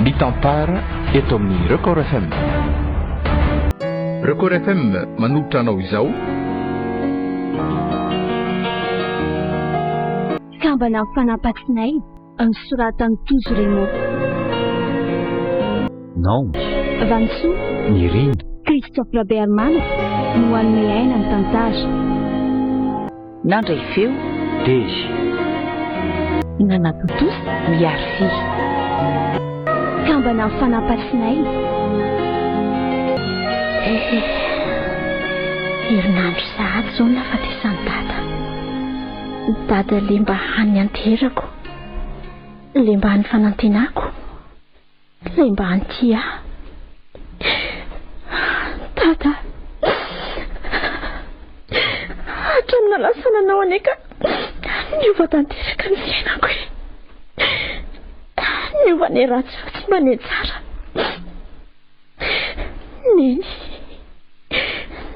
Ny tantara eto amin'ny Record FM. Record FM manolotra anao izao. Kambana amin'ny fanampatsinay, nosoratan'i Tojo Raymond. Naomy. Vanisoa. Nirina. Christophe Rabearimanana no hanome aina ny tantara. Nandray feo. Dezy. Nanatontosa. Miarify. Kambana amin'ny fanampatsinay. Eh, herinandro sahady izao ny nahafatesan'i Dada. Dada le mba hany nianteherako, le mba hany fanantenako. Ilay mba antia ahy. Dada. Hatramin'ny nalasana anao anie ka niova tanteraka ny fiainako e. Niova ny ratsy fa tsy mba ny tsara. Neny.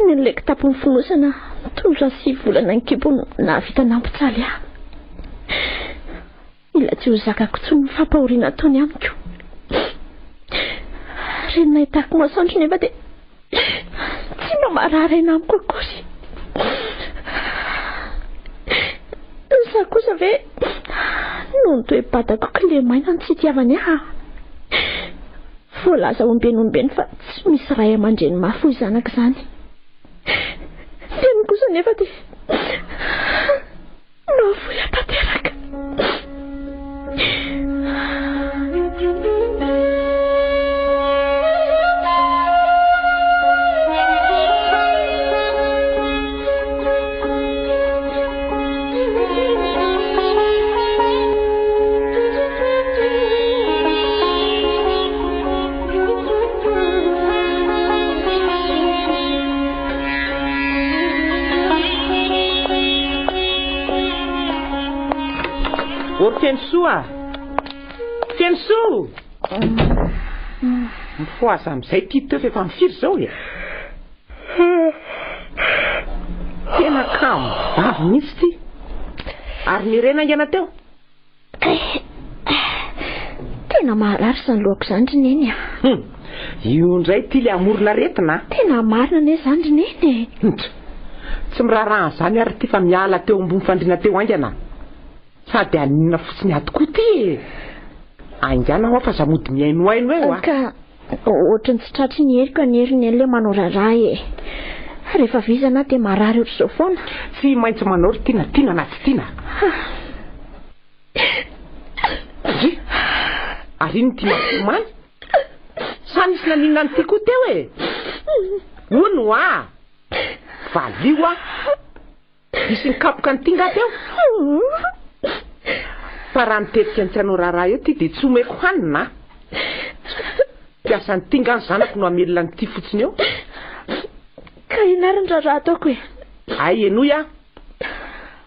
Neny ilay kitapo mifonosana mitondra sy volana ny kibony nahavita nampijaly ahy. Mila tsy ho zakako intsony ny fampahoriana ataony amiko. Reny nahitako masoandro nefa dia tsy mba marary aina amiko akory. Za kosa ve noho ny toe-batako kilemaina no tsy itiavany ahy? Voalaza ombieny ombieny fa tsy misy ray aman-dreny mahafoy zanaka izany. Teniny kosa nefa dia Mahafoy ahy tanteraka. Ô ry Fenosoa a! Fenosoa! Mifohaza amin'izay ity teo fa efa mifiry izao e! Tena kamo vavy mihitsy ity. Ary nirena haingana teo. Kay, tena maharary izany lohako izany ry Neny a. Hum, io indray ity ilay hamorona aretina a. Tena marina anie izany ry Neny e. Ntsa, tsy miraharaha an'izany ary ity fa miala teo ambony fandriana teo haingana. Sady haninona fotsiny ato koa ity e. Haingana hoa fa za mody mihainohaino eo a. Ka Ohatry ny tsy tratry ny heriko anie ry neny le manao raharaha e. Rehefa vizana aho dia marary ohatr'izao foana. Tsy maintsy manao ry tiana, tiana na tsy tiana. Ndry! Ary inona ity mampitomany? Sa nisy naninona an'ity koa teo e? Hono hoa! Valio aho! Nisy nikapoka an'ity nga teo? Fa raha mitetika ny tsy hanao raharaha eo ty dia tsy omeko hanina a! Mpiasa an'ity nga ny zanako no hamelona an'ity fotsiny eo? Ka inona ary ny raharaha ataoko e? Hay henoy aho!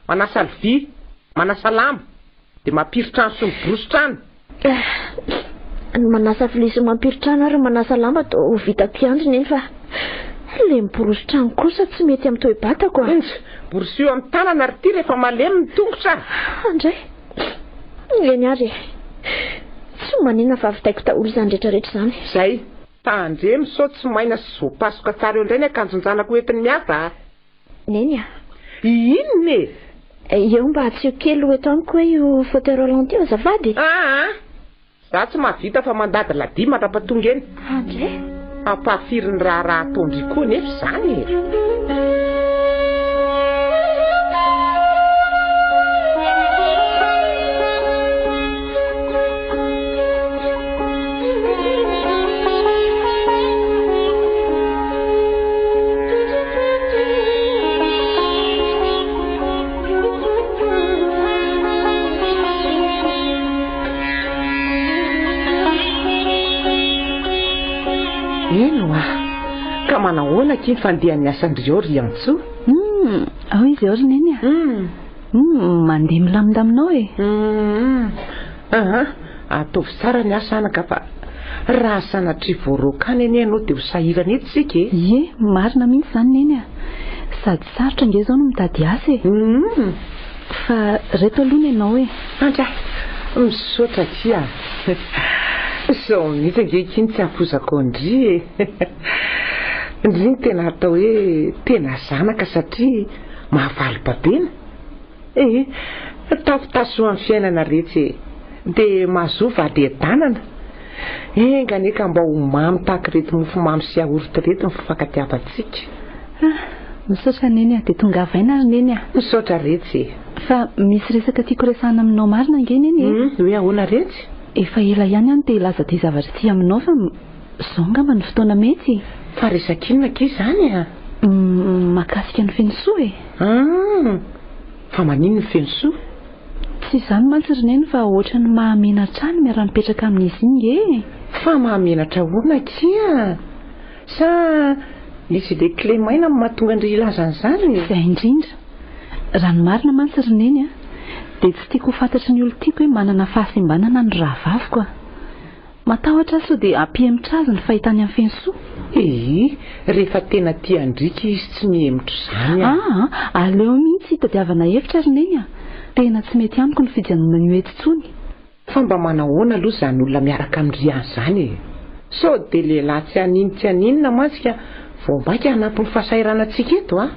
Manasa lovia, manasa lamba, Dia mampiry trano sy miborosy trano. Ny manasa vilia sy mampiry trano ary ny manasa lamba toa ho vitako ihany ry neny fa ilay miborosy trano kosa tsy mety amin'ny toe-batako a. Injy, borosio amin'ny tanana ry ty rehefa malemy ny tongotra. Andray, eny ary e. Tsy maninona fa vitaiko daholo izany rehetra rehetra izany. Izay, tandremo sao tsy maina sy voapasoka tsara eo indray ny akanjon-janako hoentiny miasa a. Neny a! Inona e? Eo mba atsio kely ho eto amiko hoe io fauteuil roulant io azafady. Aa! Za tsy mahavita fa mandady ladia mandra-pahatonga eny. Andre? Ampahafiry ny raharaha ataon-dry koa nefa izany e! Eny oa! Ka manahoana akia ny fandehan'ny asan-dry ao ry Antso? Hum, ao izy ao ry Neny a! Hum. Hum, mandeha milamindamina ao e! Hum, aha, ataovy tsara ny asa anaka fa raha sanatria voaroaka any anie ianao dia ho sahirana eto isika e! Ie, marina mihitsy izany Neny a! Sady sarotra ange izao no mitady asa e! Hum. Fa reto aloha ny anao e! Andray, misaotra akia! Izao mihitsy ange akia ny tsy hafozako an-dry e! Ndry no tena atao hoe tena zanaka satria mahavaly babena. Ee, tafitasoa amin'ny fiainana retsy e! Dia mahazoa vady hiadanana. Enga anie ka mba ho mamy tahaka ireto mofomamy sy yaourt ireto ny fifankatiavantsika. Ah, misaotra Neny a! Dia tongava aina ry Neny a! Misaotra retsy e! Fa misy resaka tiako resahana aminao marina ange Neny e! Hum, hoe ahoana retsy? Efa ela ihany aho no te hilaza ity zavatra ity aminao fa izao angamba no fotoana mety e! Fa resaka inona akia izany a? Hum, mahakasika an'i Fenosoa e! Hum, fa maninona i Fenosoa? Tsy izany mantsy ry Neny fa ohatran'ny mahamenatra ahy ny miara-mipetraka amin'izy iny nge e! Fa mahamenatra ahoana akia? Sa izy ilay kilemaina no mahatonga an-dry hilaza an'izany? Izay indrindra. Raha ny marina mantsy ry Neny a, dia tsy tiako ho fantatry ny olon-tiako hoe manana fahasembanana ny rahavaviko a. Matahotra aho sao dia hampihemotra azy ny fahitany an'i Fenosoa. Eeh, rehefa tena tia an-dRika izy tsy mihemotra izany a. Aa, aleo mihitsy hitadiavana hevitra ry Neny a. Tena tsy mety amiko ny fijanonan'io eto intsony. Fa mba manahoana aloha izany olona miaraka amin'i Rian izany e? Sao dia lehilahy tsy haninontsy haninona mantsy ka vao mainka hanampy ny fahasahiranantsika eto a!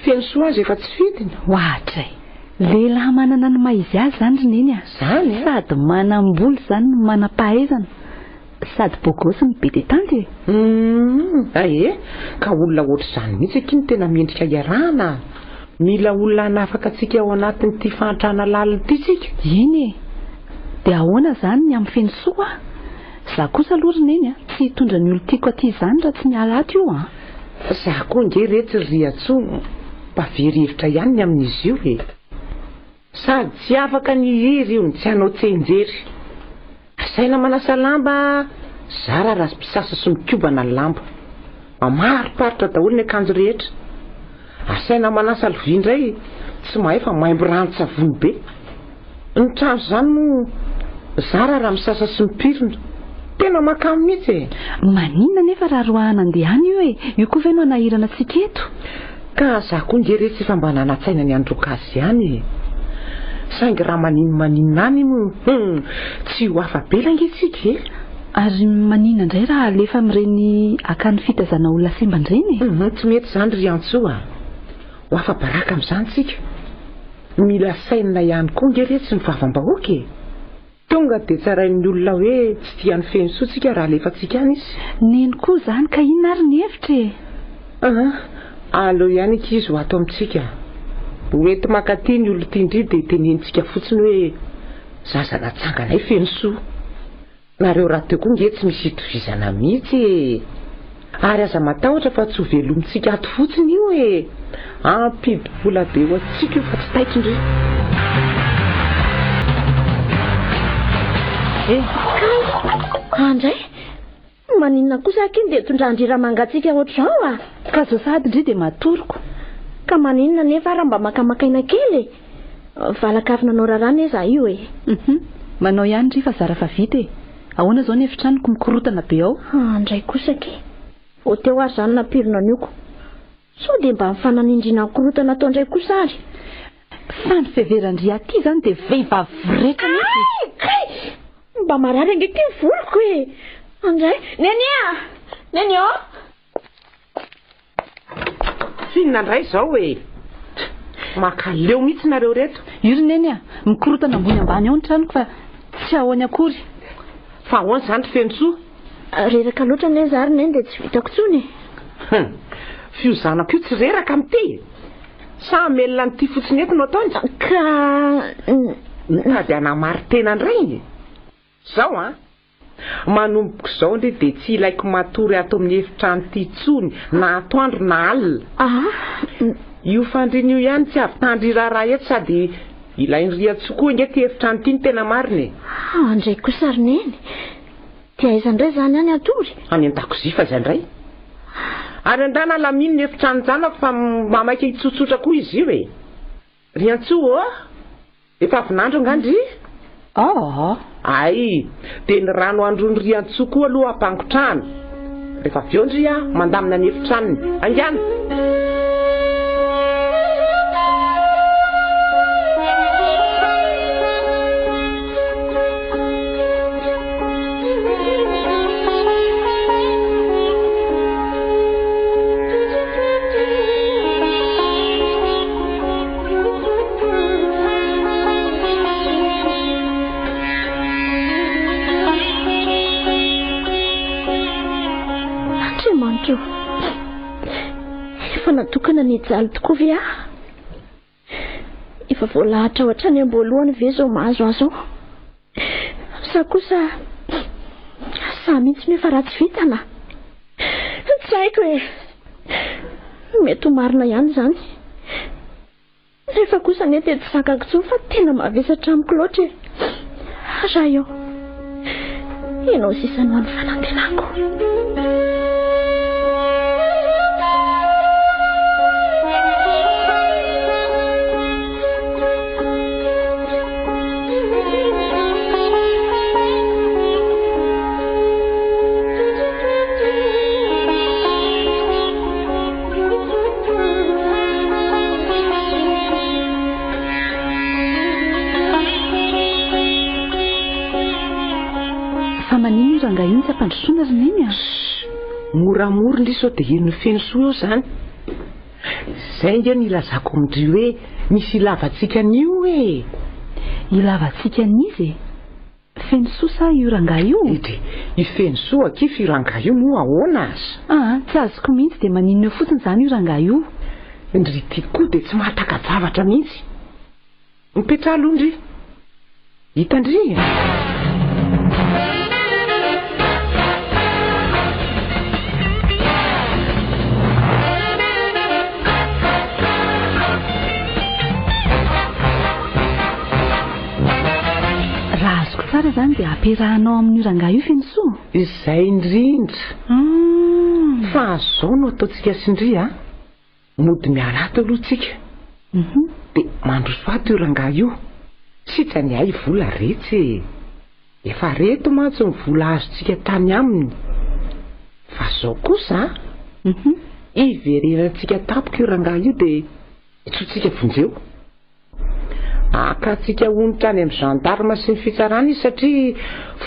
Fenosoa aza efa tsy fidiny. Oadray! Lehilahy manana ny maha izy azy izany ry Neny a! Izany a! Sady manam-bola izany no manam-pahaizana, sady beau gosse no be dia tanty e! Humm! Ae! Ka olona ohatr'izany mihitsy akia no tena mendrika hiarahana a! Mila olona hanafaka antsika ao anatin'ity fahantrana lalina ity tsika. Eny e! Dia ahoana izany ny amin'i Fenosoa a? Za kosa aloha ry Neny a, tsy hitondra ny olon-tiako aty izany raha tsy miala ato io an! Za koa ange retsy ry Riantsoa mba very hevitra ihany ny amin'izy io e! Sady tsy afaka ny hihiry io no tsy hanao tsianjery. Asaina manasa lamba, zara raha mpisasa sy mikobana ny lamba. Mamariparitra daholo ny akanjo rehetra. Asaina manasa lovia indray, tsy mahay fa maimbo ranon-tsavony be. Ny trano izany moa, zara raha misasa sy mipirina. Tena mahakamo mihitsy e! Maninona anefa raha roahana andeha any io e? Io koa ve no hanahirana antsika eto? Ka za koa nge re tsy efa mba nanan-tsaina ny handroaka azy ihany e! Saingy raha maninomaninona any moa, hum! Tsy ho afa-bela ange tsika e! Ary maninona indray raha alefa amin'ireny akany fitaizana olona sembana ireny e? Hum, tsy mety izany ry Antsoa a! Ho afa-baraka amin'izany tsika. Mila sainina ihany koa nge retsy ny vavam-bahoaka e! Tonga dia tsarain'ny olona hoe tsy tia an'i Fenosoa tsika raha alefantsika any izy. Neny koa izany ka inona ary ny hevitra e? Aa, aleo ihany akia izy ho ato amintsika. Ho enti mankaty ny olon-tian-dry dia tenenintsika fotsiny hoe zaza natsanganay Fenosoa. Nareo rahateo koa nge tsy misy itovizana mihitsy e! Ary aza matahotra fa tsy ho velomintsika ato fotsiny io e! Hampidi-bola be ho antsika io fa tsy taitra ndry. Eh! Kay! Andray! Maninona kosa akia no dia tondran-dry ramangatsiaka ohatr'izao a? Ka zao sahady ndry dia matoriko. Ka maninona anefa raha mba makamaka aina kely e? Valaka avy nanao raharaha anie za io e. Hum manao ihany ry fa zara fa vita e. Ahoana izao ny efitranoko mikorotana be ao? Andray kosa akia. Vao teo ary za no nampirina an'io ko. Sao dia mba mifananindriana ny korotana atao indray kosa ary. Fa ny fiheveran-dry aty izany dia vehivavy voretra mihitsy e. Ay! Kay! Mba marary ange ity ny voloko e! Andray! Neny a! Neny ô! F'inona indray izao e? Mankaleo mihitsy nareo reto. Io ry Neny a! Mikorotana ambony ambany ao ny tranoko fa tsy ahoany akory. Fa ahoana izany ry Fenosoa? Reraka loatra anie za ry Neny dia tsy vitako intsony e! Hum! F'io zanako io tsy reraka amin'ity e! Sa hamelona an'ity fotsiny eto no ataony? Ka. Mitady hanamari-tena indray e! Zao an! Manomboka izao ndry dia tsy ilaiko matory ato amin'ny efitrano ity intsony na atoandro na alina. Ah! Io fandriana io ihany tsy hahavitandry raharaha eto sady ilain'i Riantsoa koa ange ity efitrano ity ny tena marina e! Ah, ndray kosa ry Neny! Dia aiza indray izany any hatory? Any an-dakozia fa aiza indray? Ary andana alamino ny efitranon-janako fa mba maika hitsotsotra koa izy io e! Riantsoa ô! Efa avy nandro angaha ndry? Aa! Ay! Dia ny rano handroan'i Riantsoa koa aloha ampangotrahana. Rehefa avy eo ndry aho mandamina ny efitranony. Haingana! natokana ny hijaly tokoa ve aho? Efa voalahatra ao hatrany am-boalohany ve izao mahazo ahy izao? Sa kosa sa mihitsy no efa ratsy vintana? Tsy haiko e! Mety ho marina ihany izany. Nefa kosa anie dia tsy zakako intsony fa tena mavesatra amiko loatra e! Ray ô, ianao sisa no hany fanantenako. Fa maninona io rangahy io no tsy ampandrosoana ry Neny a? Moramora ndry sao dia henon'i Fenosoa eo izany. Izay ange no ilazako amin-dry hoe misy ilavantsika an'io e! Ilavantsika an'iza e? Fenosoa sa io rangahy io? Edry, i Fenosoa akia f'io rangahy io moa ahoana aza? Aa, tsy azoko mihitsy dia maninona eo fotsiny izany io rangahy io? Ndry ity koa dia tsy mahataka-javatra mihitsy. Mipetraha aloha ndry. Hitan-dry e! Raha azoko tsara izany dia ampiarahanao amin'io rangahy io Fenosoa? Izay indrindra. Fa izao no ataontsika sy ndry a. Mody miala ato aloha tsika. Dia mandroso ato io rangahy io. Sitrany hay vola retsy e. Efa reto mantsy ny vola azontsika tany aminy. Fa izao kosa a. Hiverenantsika tampoka io rangahy io dia antsointsika vonjeo. Hakantsika onitra any amin'ny gendarme sy ny fitsarana izy satria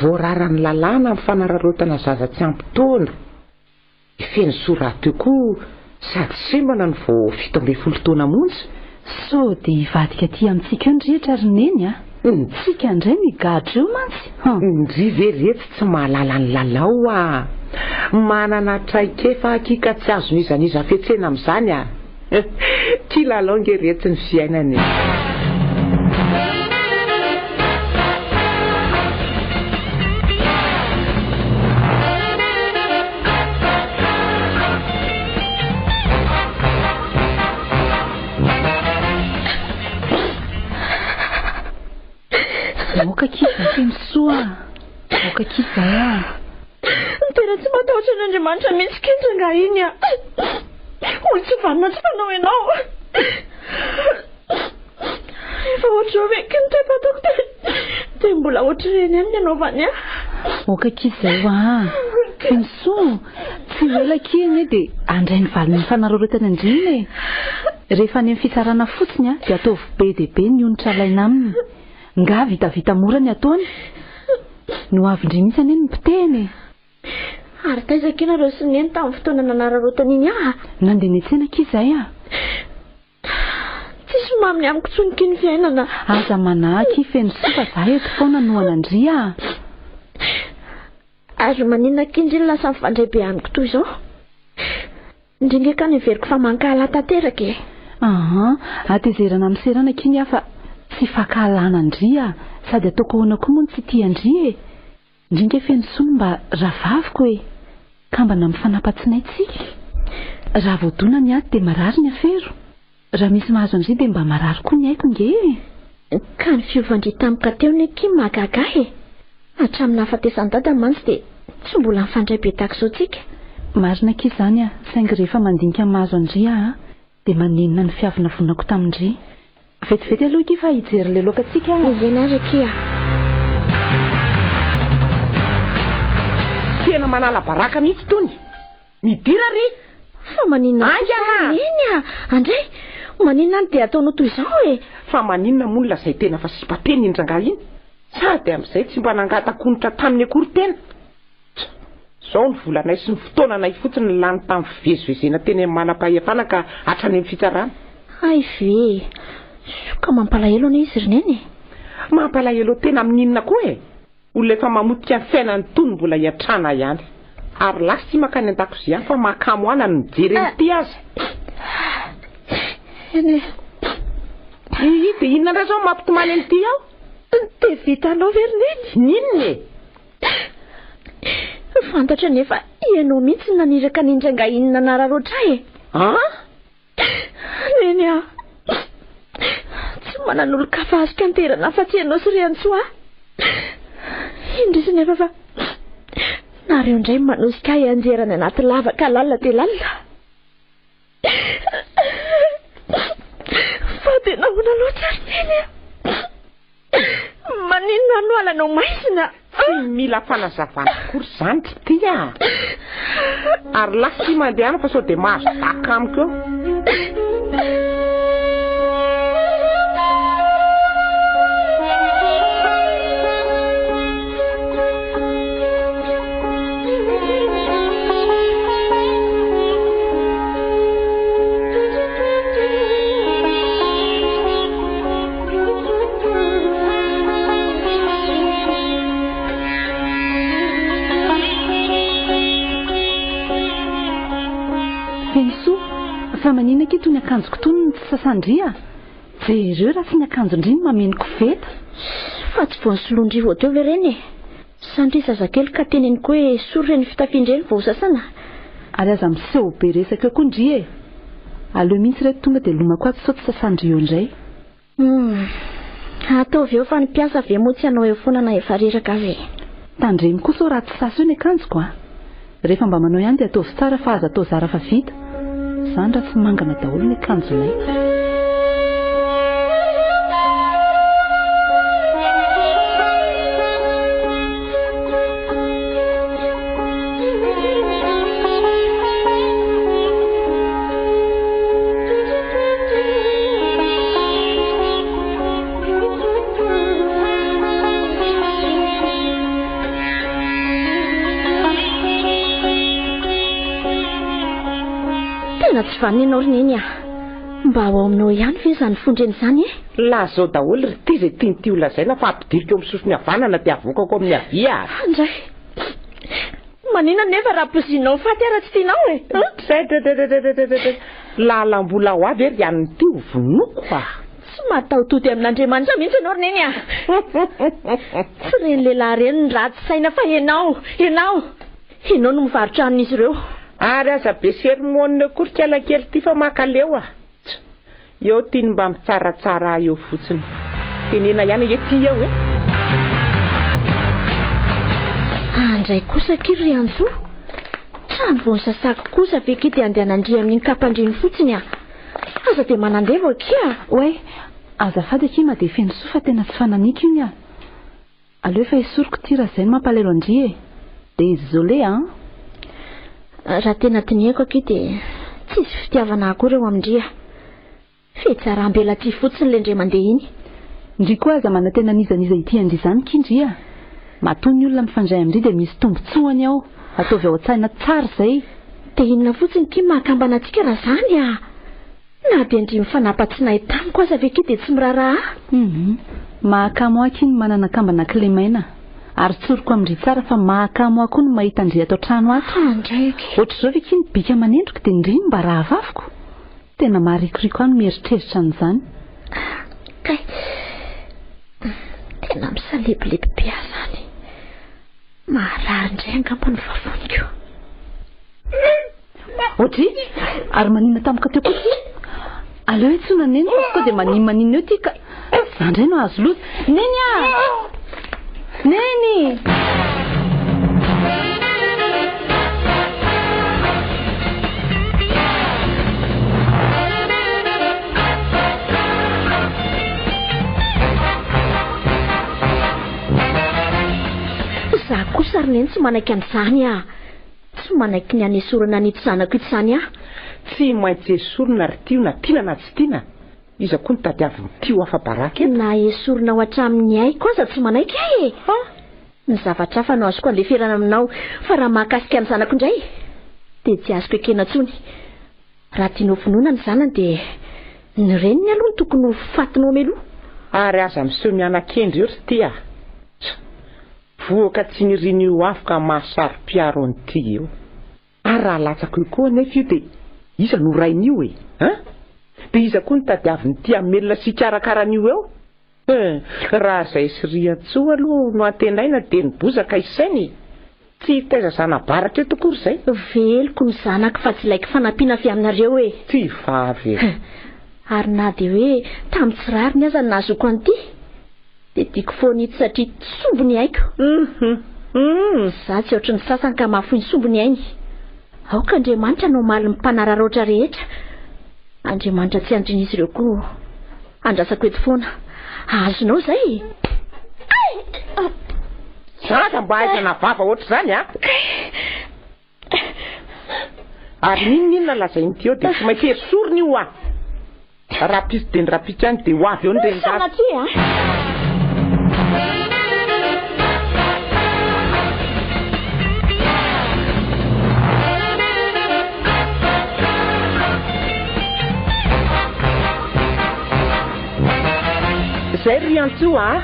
voararan'ny lalàna ny fanararaotana zaza tsy ampy taona. I Fenosoa rahateo koa sady sembana no vao 17 taona monja. Sao dia hivadika aty amintsika eo ny rehetra ry Neny a! Tsika indray no higadra eo mantsy han! Ndry ve retsy tsy mahalala ny lalao a! Manana traikefa aky ka tsy azon'iza n'iza fetsena amin'izany a! Kilalao nge retsy ny fiainana e! Aoka akia izay Fenosoa a! Aoka akia izay a! Tena tsy matahotra an'Andriamanitra mihitsy kendry angaha iny a! Olo tsy vanona tsy fanao ianao! Efa ohatr'izao ve ky ny toe-batako dia dia mbola ohatr'ireny ihany ny anaovany ahy? Aoka akia izay hoa a! Fenosoa, tsy ho ela akia anie dia handray ny valin'ny fanararaotany an-dry iny e! Rehefa any amin'ny fitsarana fotsiny dia ataovy be dia be ny onitra alaina aminy. Nga vitavita mora ny ataony? Ny ho avin-dry mihitsy anie no potehiny e! Ary taiza akia nareo sy Neny tamin'ny fotoana nanararaotany iny ahy? Nandeha niantsena akia izahay a! Tsisy maminy amiko intsony akia ny fiainana. Aza manahy akia Fenosoa fa za eto foana hanohana an-dry a! Ary maninona akia ndry no lasa mifandray be amiko toy izao? Ndry nge ka neveriko fa mankahala tanteraka e! Aa, hatezerana amin'ny serana akia ny ahy fa tsy fankahalana an-dry a! Sady ataoko ahoana koa moa no tsy tia an-dry e! Ndry nge Fenosoa no mba rahavaviko e! Kambana mifanapa-tsinay tsika. Raha voadona ny aty dia marary ny afero. Raha misy mahazo an-dry dia mba marary koa ny aiko nge e! Ka ny fiovan-dry tampoka teo anie akia mahagaga ahy e! Hatramin'ny nahafatesan'i Dada mantsy dia tsy mbola nifandray be tahaka izao tsika. Marina akia izany a! Saingy rehefa mandinika ny mahazo an-dry aho dia manenina ny fiavonavonako tamin-dry. Vetivety aloha akia fa hijery ilay laoka tsika a! Eny ary akia a! Tena manala baraka mihitsy tony! Midira ry! Fa maninona kosa Haingana! ry Neny a! Andray! Maninona no dia ataonao toy izao e? Fa maninona moa no lazay tena fa sipa teny iny rangahy iny? Sady amin'izay tsy mba nangatak'onitra taminy akory tena. Tsa! Izao ny volanay sy ny fotoananay fotsiny lany tamin'ny fivezivezena teny amin'ny manam-pahefana ka hatrany amin'ny fitsarana. Hay ve e! Soa ka mampalahelo anie izy ry Neny e! Mampalahelo tena amin'inona koa e? Olona efa mamotika ny fiainany tony mbola hiatrana ihany. Ary lasa ity mankany an-dakozia any fa mahakamo ana ny mijery an'ity aza. Eny e. Ii, dia inona indray izao no mampitomany an'ity ao? Dia vitanao ve ry Neny? N'inona e? Fantatro anefa ianao mihitsy no naniraka an'iny rangahy iny nanararaotra ahy e. An? Neny a! Tsy manan'olon-kafa azoko ianteherana afa-tsy ianao sy Riantsoa aho. Indrisy nefa fa nareo indray no manosika ahy hianjera any anaty lavaka lalina dia lalina. Fa dia nahoana loatra ry Neny a? Maninona no alanao maizina? Tsy mila fanazavana akory izany ry ty a! Ary lasa ity mandehana fa sao dia mahazo daka amiko eo. Fenosoa, fa maninona akia itony akanjoko itony no tsy sasan-dry a? Jereo raha tsy ny akanjon-dry no mameno koveta. Fa tsy vao nisoloan-dry vao teo ve ireny e? Sa ndry zazakely ka teneniko hoe esory ireny fitafian-dreny vao hosasana? Ary aza miseho be resaka eo koa ndry e! Aleo mihitsy ireto tonga dia lomako ato sao tsy sasan-dry eo indray. Humm. Ataovy eo fa ny mpiasa ve moa tsy hanao eo foana na efa reraka aza e. Tandremo koa sao raha tsy sasa eo ny akanjoko a! Rehefa mba manao ihany dia ataovy tsara fa aza atao zara fa vita. Izany raha tsy mangana daholo ny akanjonay. Tena tsy vanona ianao ry Neny a! Mba ao aminao ihany ve izany fondrena izany e? Lazao daholo ry ty izay tian'ity ho lazaina fa ampidiriko eo amin'ny sofiny havanana dia avoakako amin'ny havia a! Andray! Maninona nefa raha pozinao faty aho raha tsy tianao e? Dredredredredredredre! Lalam-bola ho ahy ve ry an'ity ho vonoiko a! Tsy mataho-tody amin'Andriamanitra mihitsy ianao ry Neny a! Tsy ireny lehilahy ireny no ratsy saina fa ianao! Ianao! Ianao no mivarotra amin'izy ireo. Ary aza be sermon eo koa ry kalakely ity fa mankaleo a! Tsa! Eo ty ny mba mitsaratsara ahy eo fotsiny. Tenena ihany ange ty eo e! Andray kosa akia ry Antso! Trano vao nisasako kosa ve akia dia andehanandria amin'iny kapandriny fotsiny a! Aza dia manandevo akia a! Oay! Azafady akia Made Fenosoa fa tena tsy fananiko iny a! Aleo efa esoriko ity raha izay no mampalahelo an-dry e! Désolé an! Raha tena dinihako akia dia tsisy fitiavana akory eo amin-dry a! Fihetsaram-belatsihy fotsiny ilay indray mandeha iny. Ndry koa aza manantena n'iza n'iza hitia an-dry izany ki ndry a! Matoa ny olona mifandray amin-dry dia misy tombotsoany ao, ataovy ao an-tsaina tsara izay! Dia inona fotsiny ki mahakambana antsika raha izany a! Na dia ndry mifanapa-tsinay tamiko aza ve ki dia tsy miraharaha ahy? Hum. Mahakamo ahy ki ny manana kambana kilemaina. Ary tsoriko amin-dry tsara fa mahakamo ahy koa ny mahita an-dry ato an-trano ato. Andray aky. Ohatr'izao ve ki ny bika aman'endriko dia ndry no mba rahavaviko? Tena maharikoriko ahy ny mieritreritra an'izany. Kay. Tena misalebolebo be ahy izany. Maharary indray angamba ny vavoniko. Audrey, ary maninona tampoka teo koa ty? Aleo hiantsoana Neny fa sao dia manimaninona eo ty ka. Za indray no azo loza. Neny ah! Neny! Za kosa ry Neny tsy manaiky an'izany ah! Tsy manaiky ny hanesorana an'ito zanako ito izany aho. Tsy maintsy esorina ry Tio na tiana na tsy tiana. Iza koa no tadiavin'i Tio afa-baraka eto? Na esorinao hatramin'ny aiko aza tsy manaiky aho e! Ny zavatra hafa no azoko andeferana aminao fa raha mahakasika ny zanako indray dia tsy azoko ekena intsony. Raha tianao vonoina ny zanany dia ny reniny aloha no tokony ho fatinao mialoha. Ary aza miseho miana-kendry eo ry Tia a! Vohoka tsy nirian'io afo ka mahasaro-piaro an'ity eo. Ary raha alatsako eo koa anefa io dia iza no rain'io e? An? Dia iza koa no tadiavin'ity hamelona sy hikarakara an'io eo? Hum, raha izay sy Riantsoa aloha no antenaina dia ny bozaka isaina e! Tsy hitaiza zana-baratra eto akory izay. Veloko ny zanako fa tsy ilaiko fanampiana avy aminareo e! Ty vavy e! Ary na dia hoe tamin'ny tsy rariny aza no nahazoako an'ity, dia tiako foana ito satria sombiny aiko. Hum hum! Izaho tsy ohatry ny sasany ka mahafoy ny sombiny ainy. Aoka Andriamanitra no hamaly ny mpanararaotra rehetra. Andriamanitra tsy andrin'izy ireo koa andrasako eto foana. Azonao izay e! Zaza mba aizana vava ohatr'izany a! Ary n'inon'inona lazain'ity eo dia tsy maintsy esorina io a! Rahampitso dia ny rahampitso ihany dia ho avy eo ny renin-jaza. Sanatria a! Zay ry Antsoa a!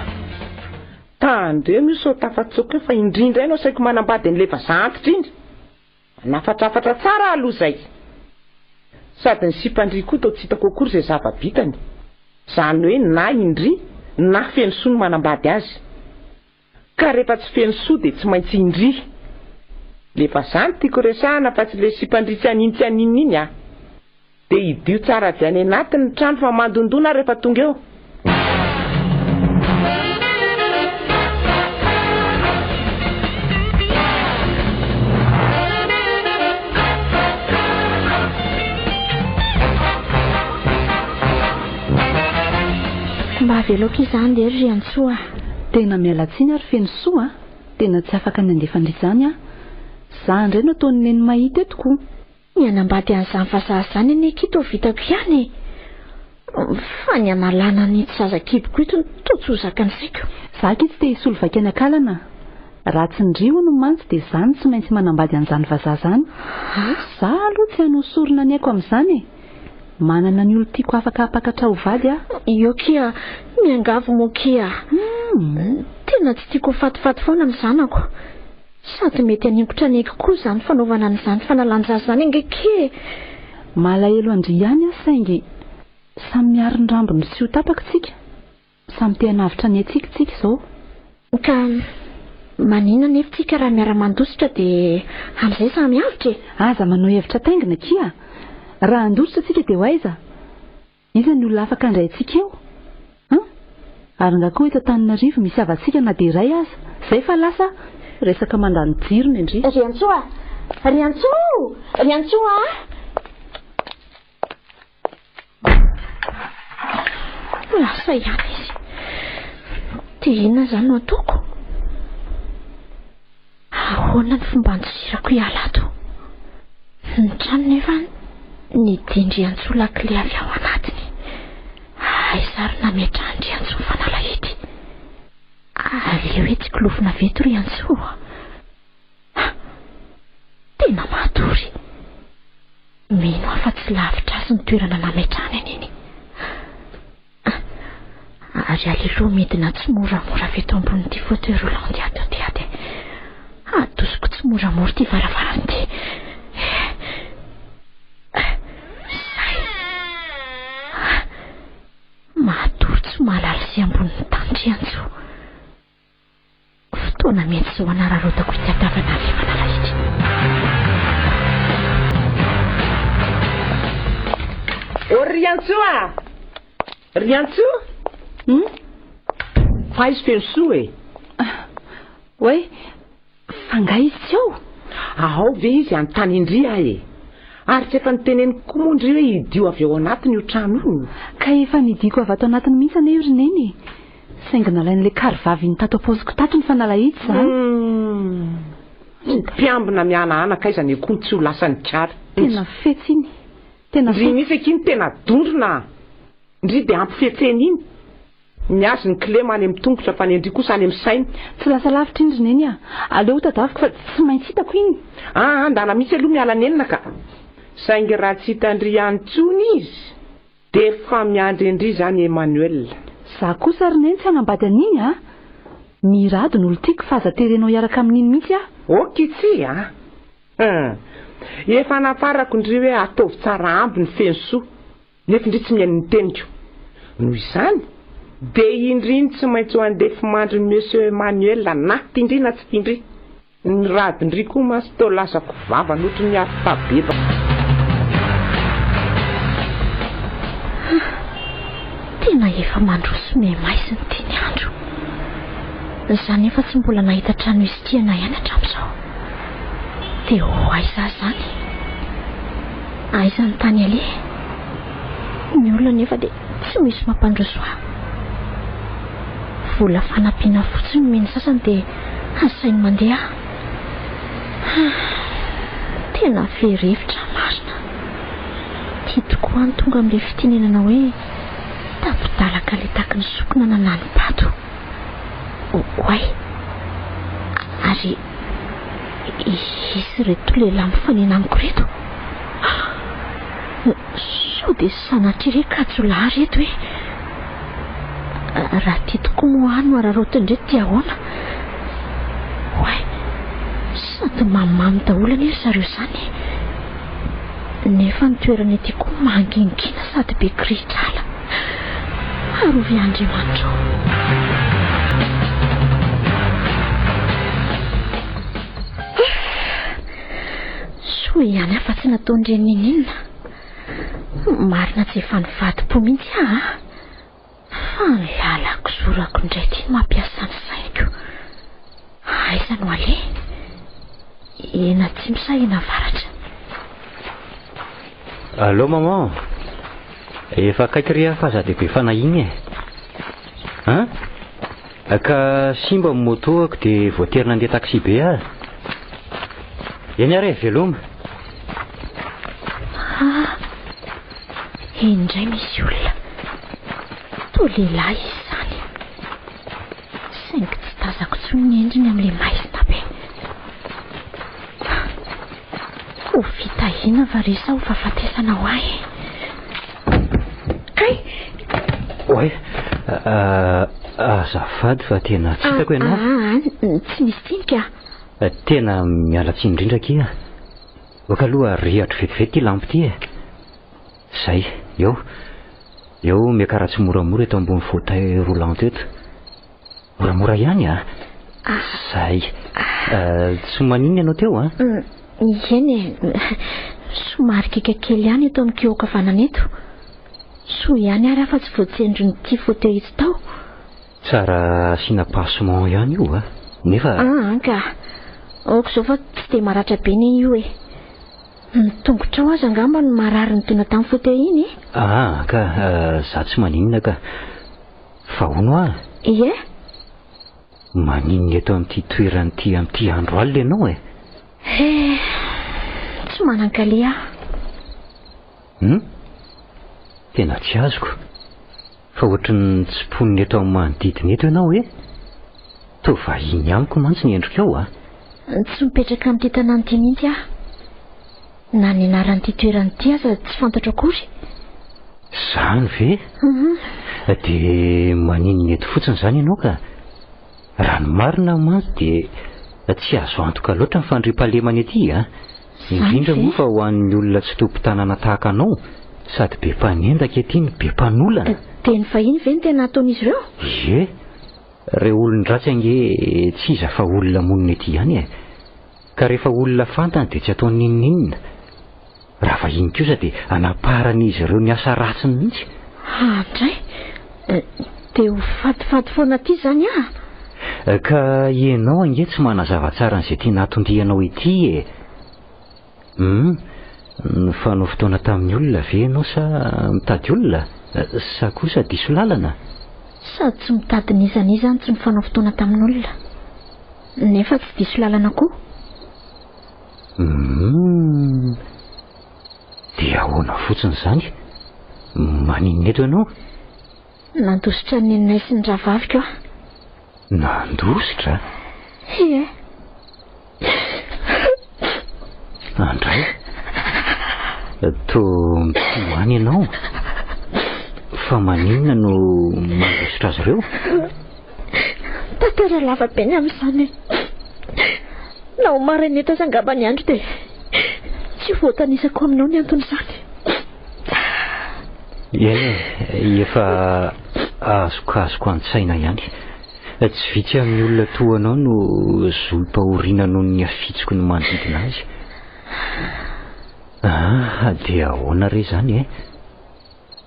Tandremo io sao tafatsoaka eo fa indrindra ianao saiko manambady an'ilay vazaha antitra iny. Manafatrafatra tsara aloha izay. Sady ny sipan-dry koa toa tsy hitako akory izay zava-bitany. Izany hoe na indry na Fenosoa no manambady azy. Ka rehefa tsy Fenosoa dia tsy maintsy indry. Le vazaha no tiako resahana fa tsy le sipan-dry tsy an'iny tsy an'inona iny a! Dia hidio tsara avy any anatiny ny trano fa mandondona aho rehefa tonga eo. Mba avelao akia izany lery ry Antsoa a! Tena miala tsiny ary Fenosoa a! Tena tsy afaka ny handefa an-dry izany aho. Za indray no ataon'i Neny mahita eto ko! Ny hanambady an'izany vazaha izany anie akia toa vitako ihany e! Fa ny hanalana an'ito zaza kiboko ito no toa tsy ho zakan'ny saiko. Za akia tsy te hisolo vaika ny akalana a! Raha tsy ndry hono mantsy dia za no tsy maintsy manambady an'izany vazaha izany. Za aloha tsy hanao sorona ny aiko amin'izany e! Manana ny olon-tiako afaka hampakatra ho vady aho. Io kia, miangavy moa kia. Tena tsy tiako ho fatifaty foana ny zanako. Sady mety haningotra ny aiko koa izany fanaovana an'izany fanalan-jaza izany ange kia e! Malahelo an-dry ihany aho saingy samy miaro ny rambony tsy ho tapaka tsika. Samy te hanavotra ny aintsika tsika izao. Ka maninona anefa tsika raha miara-mandositra dia amin'izay samy avotra e! Aza manao hevitra taingina akia! Raha handositra tsika dia ho aiza? Iza ny olona afaka handray antsika eo? An? Ary nga koa eto Antananarivo misy havantsika na dia iray aza? Zay fa lasa resaka mandany jiro ny an-dry. Riantsoa! Riantsoa! Riantsoa a! Lasa ihany izy. Dia inona izany no ataoko? Ahoana ny fomba handosirako hiala ato? Ny trano nefa nidin-dRiantsoa lakile avy ao anatiny. Aiza ary nametrahan-dRiantsoa ny fanalahidy? Aleo hoe tsikolofona avy eto Riantsoa. Tena matory. Mino aho fa tsy lavitra azy ny toerana nametrahany an'iny. Ary aleloha midina tsimoramora avy eto ambonin'ity fauteuil roulant ity ato ity ato e. Adosiko tsimoramora ity varavarana ity. Zay. Matory tsy mahalala izay ambonin'ny tany Andriantsoa. Fotoana mety izao hanararaotako ity hatavana avy Fanalahidy. Ô Riantsoa a! Riantsoa? Hum? Fa aiza Fenosoa e? Oay, fa nga izy tsy ao? Ao ve izy hanontany indry aho e? Ary tsy efa noteneniko koa moa ndry hoe hidio avy ao anatiny io trano io? Ka efa nidiako avy ato anatiny mihitsy anie io ry Neny e! Saingy nalain'ilay kary vavy iny tato am-paosiko tato ny fanalahidy izany. Hum. Mpiambina mihanahana k'aiza ny akoho tsy ho lasan'ny kary. Tena fetsy iny. Tena Ndry fetsy. mihitsy akia no tena dondrona a! Ndry dia ampifetsena iny. Ny azy ny kilema any amin'ny tongotra fa ny an-dry kosa any amin'ny saina. Tsy lasa lavitra iny ry Neny a! Aleo ho tadaviko fa tsy maintsy hitako iny. Aa, ndana mihitsy aloha miala nenina ka. Saingy raha tsy hitan-dry ihany intsony izy dia efa miandry an-dry izany Emmanuel. Za kosa ry Neny tsy hanambady an'iny a! Mirado no olon-tiako fa aza terenao hiaraka amin'iny mihitsy aho. Ok tsia a! Hum. Efa nafarako ndry hoe ataovy tsara ambiny Fenosoa. Nefa ndry tsy mihaino ny teniko. Noho izany, dia indry no tsy maintsy ho andefimandrin'i Monsieur Emmanuel na tiandry na tsy tiandry. Ny radin-dry koa mantsy toa lasako vava notry ny afo tabeba. Tena efa mandroso mihamaizina ity ny andro. Za nefa tsy mbola nahita trano hisitrihana ihany hatramin'izao. Dia ho aiza aho izany? Aiza ny tany aleha? Ny olona nefa dia tsy misy mampandroso ahy. Vola fanampiana fotsiny omen'ny sasany dia asainy mandeha aho. Tena very hevitra marina. Tia tokoa ny tonga amin'ilay fitenenana hoe tapi-dalaka ilay taky ny sokina nanani-bato. Oay! Ary izy ireto lehilahy mifanena amiko ireto? Sao dia sanatria re ka jiolahy ireto e? Raha ity tokoa moa aho no araraotin'ireto dia ahoana? Oay! Sady mamimamy daholo anie ry zareo izany e! Nefa ny toerana ety koa mangingina sady be kirihitr'ala. Arovy Andriamanitra ô! Soa ihany aho fa tsy nataon'ireny n'inon'inona. Marina tsy efa nivadi-po mihitsy aho an! Fa ny lalako zorako indray ity no mampiasa ny saiko. Aiza no aleha? Eny atsimo sa eny avaratra? Allô maman, efa akaiky re aho fa za dia be fanahiana e. Hein? Ka simba ny moto-ako dia voatery nandeha taxi be aho. Eny ary e, veloma. Ah, eny indray misy olona. Toa lehilahy izy izany. Saingy tsy tazako intsony ny endriny amin'ilay maizina be. Ho fitahiana va re sa ho fahafatesana ho ahy e? Kay! Oay, azafady fa tena tsy hitako ianao. Ah, tsy misy tsiny ka. Tena miala tsiny indrindra akia. Ok aloha rehatra vetivety ity lampy ity e. Zay, eo. Eo miakara tsimoramora eto ambony fauteuil roulant eto. Moramora ihany a! Zay. Tsy maninona ianao teo a? Eny e, somary kiaka kely ihany eto amin'ny kiho ankavanana eto. Soa ihany ary aho fa tsy voatsindrin'ity fauteuil itsy tao. Tsara asiana passement ihany io a! Nefa. Aa ka! Aoka izao fa tsy dia maratra be anie io e! Ny tongotrao aza angamba no marary nidona tamin'ny fauteuil iny e! Aa ka! Za tsy maninona ka! Fa hono hoa? Ie? Maninona eto amin'ity toerana ity amin'ity andro alina ianao e? He, tsy manan-kaleha aho. Hum? Tena tsy azoko. Fa ohatry ny tsy mponina eto amin'ny manodidina eto ianao e? Toa vahiny amiko mantsy ny endrikao a! Tsy mipetraka amin'ity tanàna ity mihitsy aho. Na ny anaran'ity toerana ity aza tsy fantatro akory. Izany ve? Dia maninona eto fotsiny izany ianao ka? Raha ny marina mantsy dia tsy azo antoka loatra ny fandriampahalemana ety a! Indrindra moa fa ho an'ny olona tsy tompon-tanàna tahaka anao, sady be mpanendaka ety no be mpanolana. Dia ny vahiny ve no tena ataon'izy ireo? Ie! Ireo olon-dratsy ange tsy iza fa olona monina ety ihany e! Ka rehefa olona fantany dia tsy ataony n'inon'inona. Raha vahiny kosa dia anaparan'izy ireo ny asa ratsiny mihitsy. Andray! Dia ho fatifaty foana aty izany aho? Ka ianao ange tsy manazava tsara an'izay tiana hatondianao ety e! Hum, nifanao fotoana tamin'ny olona ve ianao sa mitady olona? Sa kosa diso lalana? Sady tsy mitady n'iza n'iza no tsy nifanao fotoana tamin'olona. Nefa tsy diso lalana koa. Humm. Dia ahoana fotsiny izany? Maninona eto ianao? Nandositra ny neninay sy ny rahavaviko aho. Nandositra? Ie. Andray. Toa mitomany ianao. Fa maninona no mandositra azy ireo? Tantara lava be ny amin'izany e. Na ho maraina eto aza angamba ny andro dia tsy voatanisako aminao ny anton'izany. Eny e, efa azokazoko an-tsaina ihany. Tsy vitsy amin'ny olona toa anao no zoim-pahoriana noho ny hafitsoko ny manodidina azy. Ah, dia ahoana re izany e?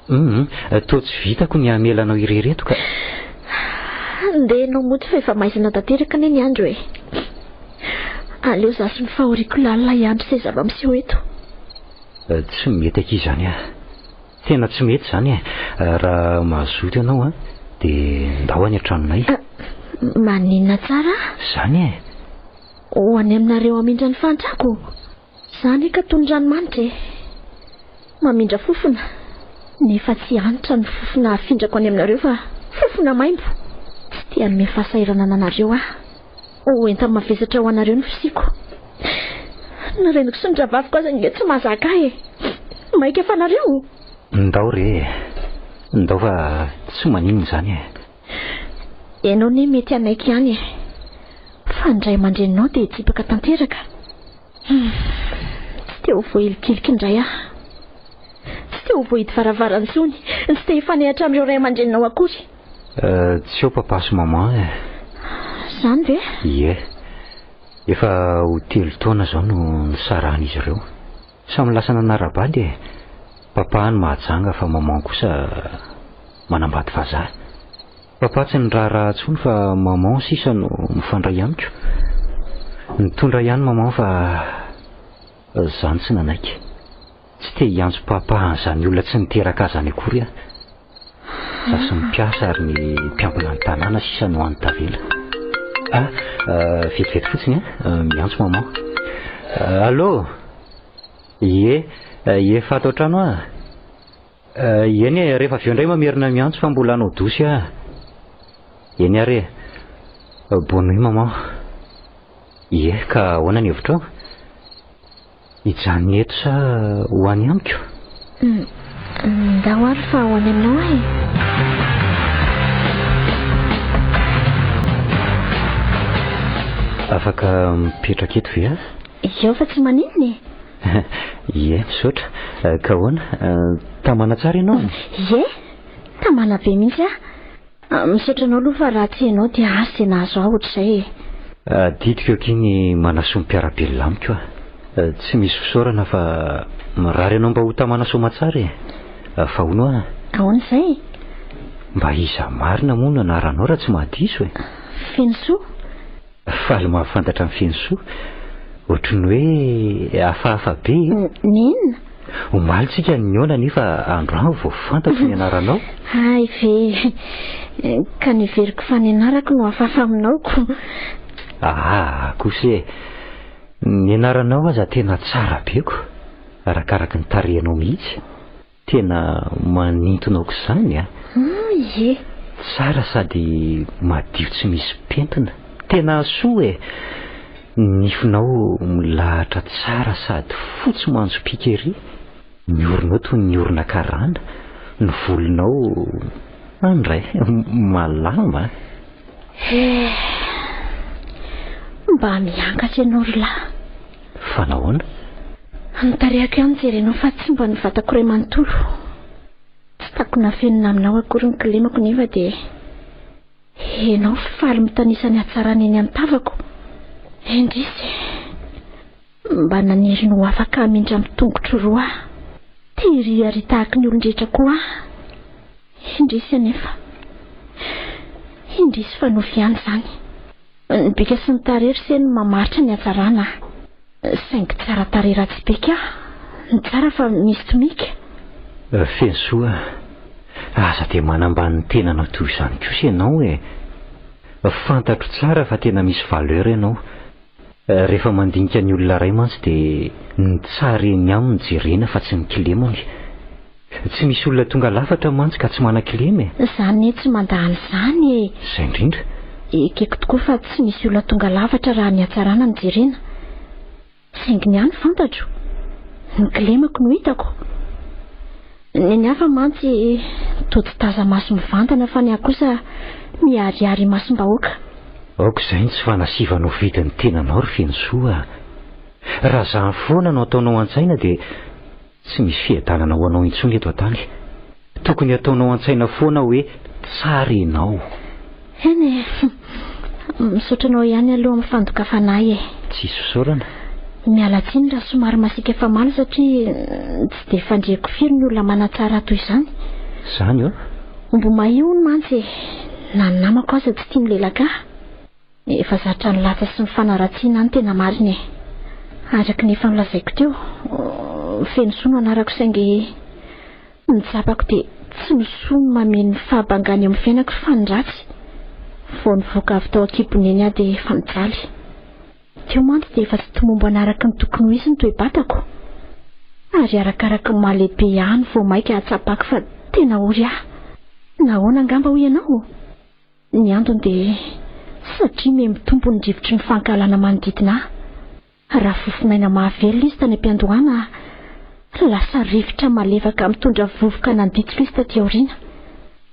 Hum, toa tsy vitako ny hamela anao irery eto ka. Ndeha ianao mody fa efa maizina tanteraka anie ny andro e. Aleo za sy ny fahoriako lalina hiandry izay zava-miseho eto. Tsy mety akia izany ah. Tena tsy mety izany e. Raha mazoto ianao an, dia ndao any an-tranonay. Maninona tsara? Izany e. Ho any aminareo hamindra ny fahantrako? Za anie ka toy ny ranomanitra e! Mamindra fofona, nefa tsy hanitra ny fofona afindrako any aminareo fa fofona maimbo! Tsy te hanome fahasahiranana anareo aho. Ho enta-mavesatra ho anareo ny fisiako. Ny reniko sy ny rahavaviko aza ange tsy mahazaka ahy e! Maika fa nareo? Ndao re e! Ndao fa tsy maninona izany e! Ianao anie mety hanaiky ihany e! Fa ny ray aman-dreninao dia hitsipaka tanteraka. Humm, tsy te ho voahilikiliky indray aho. Tsy te ho voahidy varavarana intsony, tsy te hifanehatra amin'ireo ray aman-dreninao akory. Euh, tsy eo papa sy maman e. Izany ve? Ie. Efa ho telo taona izao no nisarahan'izy ireo. Samy lasa nanara-bady e. Papa any Mahajanga fa maman kosa manambady vazaha. Papa tsy niraharaha intsony fa maman sisa no mifandray amiko. Nitondra ihany maman fa zany tsy nanaiky. Tsy te hiantso papa an'izany olona tsy niteraka ahy izany akory aho. Za sy ny mpiasa ary ny mpiambina ny tanàna sisa no hany tavela. Ah, vetivety fotsiny an, miantso maman. Allô? Ie, efa ato an-trano aho. Eny e, rehefa avy eo indray mamerina miantso fa mbola hanao dosy aho. Eny ary e. Bonne nuit maman. Ie, ka ahoana ny hevitrao? Hijanona eto sa ho any amiko? Ndao ary fa ho any aminao aho e. Afaka mipetraka eto ve aho? Eo fa tsy maninona e. Ie, misaotra. Ka ahoana? Tamana tsara ianao? Ie, tamana be mihitsy aho. Misaotra anao aloha fa raha tsy ianao dia asa izay nahazo ahy ohatr'izay e. Adidiko akia ny manasoa ny mpiara-belona amiko a. Tsy misy fisaorana fa mirary anao mba ho tamana soamatsara e. Fa hono aho. Ahoana izay? Mba iza marina moa no anaranao raha tsy mahadiso e? Fenosoa. Faly mahafantatra an'i Fenosoa. Ohatry ny hoe hafahafa be e. N'inona? Omaly tsika nihaona nefa androany vao fantatro ny anaranao. Hay ve! Ka neveriko fa ny anarako no hafahafa aminao ko. Aa kosa e! Ny anaranao aza tena tsara be ko! Arakaraky ny tarehinao mihitsy. Tena manintona aok'izany a! Hum, ie. Tsara sady madio tsy misy pentina. Tena soa e! Ny nifinao milahatra tsara sady fotsy manjopiaka ery. Ny oronao toy ny orona karana. Ny volonao, andray, malama a! Eh! Mba miangatra ianao ry lahy. Fa nahoana? Ny tarehiko ihany jerenao fa tsy mba ny vatako iray manontolo. Tsy takona afenina aminao akory ny kilemako nefa dia ianao faly mitanisa ny hatsarana eny an-tavako. Indrisy! Mba naniry ny ho afaka hamindra amin'ny tongotro roa aho. Te hiriaria tahaky ny olon-drehetra koa aho. Indrisy anefa. Indrisy fa nofy ihany izany. Ny bika sy ny tarehy ry se no mamaritra ny hatsarana a! Saingy tsara tarehy ratsy bika ny tsara fa misy tomika. Fenosoa a! Aza dia manambany ny tenanao toy izany kosa ianao e! Fantatro tsara fa tena misy valeur ianao. Rehefa mandinika ny olona iray mantsy dia ny tsara eny aminy jerena fa tsy ny kilemany. Tsy misy olona tonga lafatra mantsy ka tsy manan-kilema e! Za anie tsy mandà an'izany e! Izay indrindra. Ekeko tokoa fa tsy misy olona tonga lafatra raha ny hatsarana no jerena. Saingy ny ahy no fantatro. Ny kilemako no hitako. Ny an'ny hafa mantsy toa tsy taza-maso mivantana fa ny ahy kosa miharihary imasom-bahoaka. Aoka izay ny tsy fanasivanao vidin'ny tenanao ry Fenosoa a! Raha izany foana no ataonao an-tsaina dia tsy misy fiadanana ho anao intsony eto an-tany. Tokony hataonao an-tsaina foana hoe tsara ianao. Eny e! Misaotra anao ihany aloha amin'ny fandokafana ahy e. Tsisy fisaorana. Miala tsiny raha somary masiaka famaly satria tsy dia fandreko firy ny olona manatsara toy izany. Izany ô? Omby mahia hono mantsy e! Na ny namako aza tsy tia milelaka ahy. Efa zatra ny latsa sy ny fanaratsiana aho ny tena marina e. Araka ny efa nolazaiko teo, Fenosoa no anarako saingy Ny tsapako dia tsy ny soa no mameno ny fahabangana eo amin'ny fiainako fa ny ratsy. Vao nivoaka avy tao an-kibon'i Neny aho dia efa nijaly. Teo mantsy dia efa tsy tomombana araka ny tokony ho izy ny toe-batako. Ary arakaraky ny maha lehibe ahy no vao mainka ahatsapako fa tena ory aho. Nahoana angamba hoy ianao? Ny antony dia satria miha mitombo ny rivotry ny fankahalana manodidina ahy. Raha fofonaina mahavelona izy tany am-piandohana, lasa rivotra malefaka mitondra vovoka nanditsoka izy taty aoriana.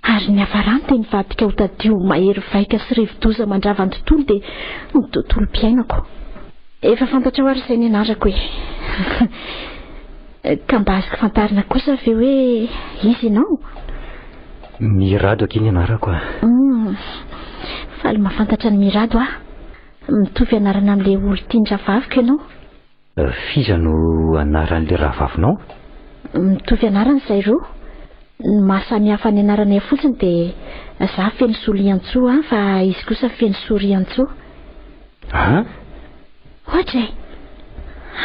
Ary ny hafarany dia nivadika ho tadio mahery vaika sy rivodoza mandrava ny tontolo dia ny tontolom-piainako. Efa fantatrao ary izay nianarako e! Ka mba azoko fantarina kosa ve hoe iza ianao? Mirado akia ny anarako a! Hum, faly mahafantatra an'i Mirado aho. Mitovy anarana amin'ilay olon-tian-drahavaviko ianao. F'iza no anaran'ilay rahavavinao? Mitovy anarana izahay roa. Ny maha samy hafa ny anaranay fotsiny dia za Fenosoa Liantsoa fa izy kosa Fenosoa Riantsoa. An? Ohatra e!